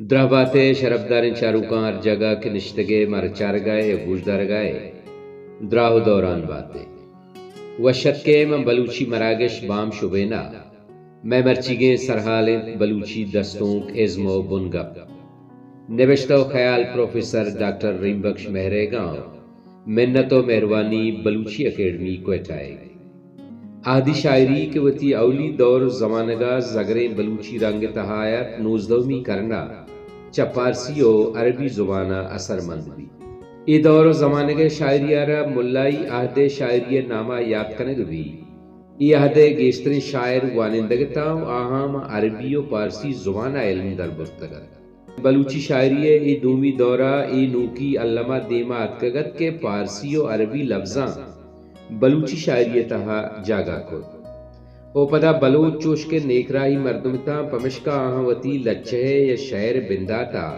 دراہ بات ئے شرپداریں چاروکاں، ہر جاگہ کہ نشتگ ئے مارا چارگ ءَ ئے ءُ گوشدارگ ءَ ئے، دراہ ءُ دوران بات ئے۔ وش اتک ئے ماں بلوچی مراگش بام شبین ءَ۔ مئے مرچیگیں سرحال اِنت بلوچی دستونک، ازم ءُ بنگپ۔ نبشتہ ءُ خیال پروفیسر ڈاکٹر رحیم بخش مہریگاں۔ منت ءُ مہروانی بلوچی اکیڈمی کوئٹہ ءِ۔ اہدی شاعری کہ وتی اولی دور ءُ زمانگ ءَ زگریں بلوچی رنگ ءِ تہا ات، نوزدہمی کرن ءَ چہ پارسی ءُ عربی زبان ءَ اثر مند بیت۔ اے دور ءُ زمانگ ءِ شاعری ءَ را ملائی اہد ءِ شاعری ءِ نام ءَ یات کنگ بیت۔ اے اہد ءِ گیشتریں شاعر وانندگ اتاں ءُ آہاں ماں عربی ءُ پارسی زبان ءَ علم در برتگ ات۔ بلوچی شاعری ءِ اے دومی دور ءَ اے نوکی الم ءَ دیم ءَ اتکگ ات کہ پارسی ءُ عربی لبزاں بلوچی شاعری ءِ تہا جاگہ کت ءُ پدا بلوچ چوش کہ نیکراہی مردم اتاں، پمشکا آہاں وتی لچہ ءِ یا شعر ءِ بندات ءَ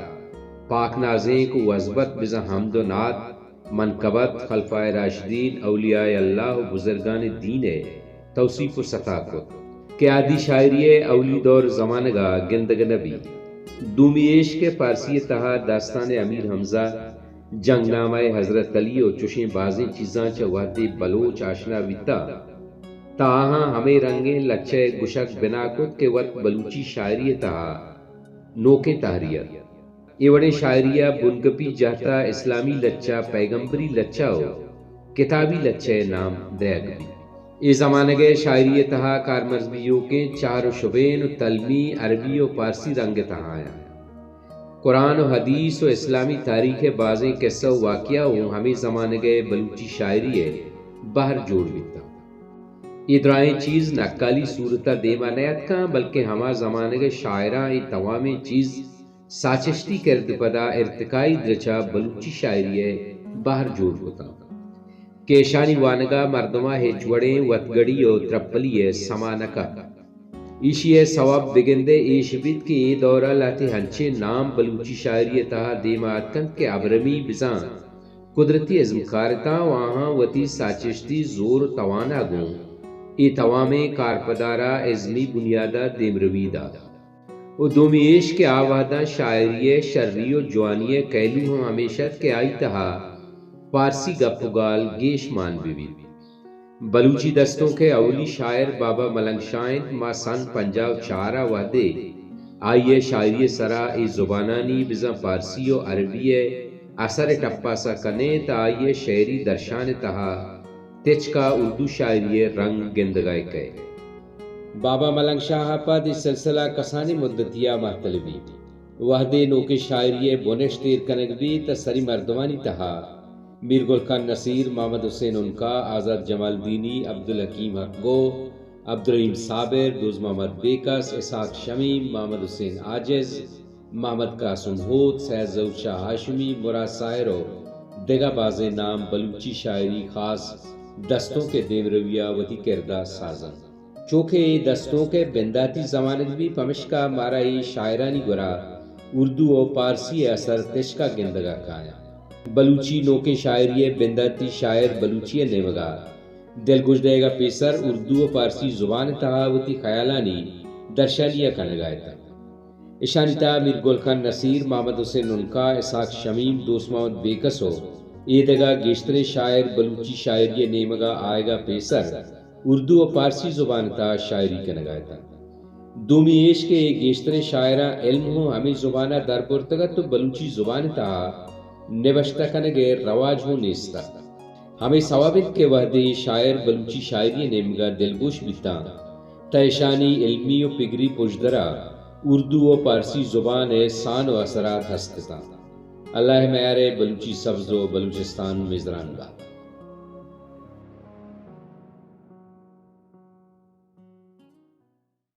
پاک نازینک ءُ وزبت بزاں حمد ءُ نعت، منقبت، خلفائے راشدین، اولیائے اللہ ءُ بزرگانِ دین ءِ توصیف ءُ ستا کت کہ اہدی شاعری ءِ اولی دور زمانگ ءَ گندگ نہ بیت۔ دومی ایش کہ پارسی ءِ تہا داستانِ امیر حمزہ، جنگ نامہ حضرت علی ءُ چشیں بازیں چیزاں چہ وہدے بلوچ آشنا بیتاں، تاں آہاں ہمے رنگیں لچہ ءِ گشگ بنا کت کہ وت بلوچی شاعری ءِ تہا نوکیں تہری ات۔ اے وڑیں شاعری ءَ بنگپی جہت ءَ اسلامی لچہ، پیگمبری لچہ ءُ کتابی لچہ ءِ نام دئیگ بیت۔ اے زمانگ ءِ شاعری ءِ تہا کارمرز بیوکیں چہر ءُ شبین ءُ تلمی عربی ءُ پارسی رنگ ءِ تہا اَنت۔ قرآن ءُ حدیث ءُ اسلامی تاریخ ءِ بازیں قصہ ءُ واقعہ اوں ہمے زمانگ ءِ بلوچی شاعری ءِ بہر جوڑ بیتاں۔ اے دراہیں چیز نقالی صورت ءَ دیم ءَ نیاتکاں، بلکیں ہما زمانگ ءِ شاعراں اے توامیں چیز ساچشتی کرد ءُ پدا ارتقائی درچ ءَ بلوچی شاعری ءِ بہر جوڑ کتاں کہ اشانی وانگ ءَ مردماں ہچ وڑیں وتگڑی ءُ ترپلی ءِ سما نہ کپت۔ ایشی ءِ سوب بگندئے ایش بیت کہ اے دور ءَ لہتے انچیں نام بلوچی شاعری ءِ تہا دیم ءَ اتکنت کہ ابرمی بزاں قدرتی ازمکار اتاں ءُ آہاں وتی ساچشتی زور ءُ توان ءَ گوں اے توامیں کارپد ءَ را ازمی بنیاد ءَ دیمروی دات۔ ءُ دومی ایش کہ آ وہداں شاعری ءِ شری ءُ جوانی ءِ کہلو ہم ہمیش ات کہ آئی تہا پارسی گپ ءُ گال گیش مان بہ بیت۔ بلوچی دستونک ءِ اولی شاعر بابا ملنگ شاہ اِنت۔ ما سن پنجاہ ءُ چار ءَ وہدے آئی ءِ شاعری ءِ سرا اے زبانانی بزاں پارسی ءُ عربی ءِ اثر ءِ ٹپاس ءَ کنیں تہ آئی ءِ شعری درشان ءِ تہا تچک ءَ اردو شاعری ءِ رنگ گندگ ءَ کئیت۔ بابا ملنگ شاہ ءَ پد اے سلسلہ کسانیں مدتی ءَ مہتل بیت۔ وہدے نوکیں شاعری ءِ بنشت ایر کنگ بیت تہ سری مردمانی تہا میر گل خان نصیر، محمد حسین عنقا، آزات جمالدینی، عبدالحکیم حقگو، عبدالرحیم صابر، دوست محمد بیکس، اسحاق شمیم، محمد حسین عاجز، محمد قاسم ہوت، سید ظہور شاہ ہاشمی، مراد ساحر ءُ دگہ بازیں نام بلوچی شاعری خاص دستونک ءِ دیمروی ءَ وتی کرد ءَ ساز اَنت۔ چو کہ اے دستونک ءِ بنداتی زمانگ بیت، پمشکا مارا اے شاعرانی گورا اردو ءُ پارسی ءِ اثر تچک ءَ گندگ ءَ کاینت۔ بلوچی نوکیں شاعری ءِ بنداتی شاعر بلوچی ءِ نیمگ ءَ دلگوش دئیگ ءَ پیسر اردو ءُ پارسی زبان ءِ تہا وتی خیالانی درشانی ءَ کنگ ءَ اتنت۔ اشانی تہا میر گل خان نصیر، محمد حسین عنقا، اسحاق شمیم، دوست محمد بیکس ءُ اے دگہ گیشتریں شاعر بلوچی شاعری ءِ نیمگ ءَ آیگ ءَ پیسر اردو ءُ پارسی زبان ءِ تہا شاعری کنگ ءَ اتنت۔ دومی ایش کہ اے گیشتریں شاعراں علم ہوں ہمے زبان ءَ در برتگ ات ءُ بلوچی زبان ءِ تہا نبشتہ کنگ ءِ رواج ہوں نیست ات۔ ہمے سوب انت کہ وہدے اے شاعر بلوچی شاعری ءِ نیمگ ءَ دلگوش بیتاں، تہ اشانی علمی ءُ پگری پژدر ءَ اردو ءُ پارسی زبان ءِ سان ءُ اثرات ہست اتاں۔ اللہ ءِ میار ءَ بلوچی سبز ءُ بلوچستان مزران بات۔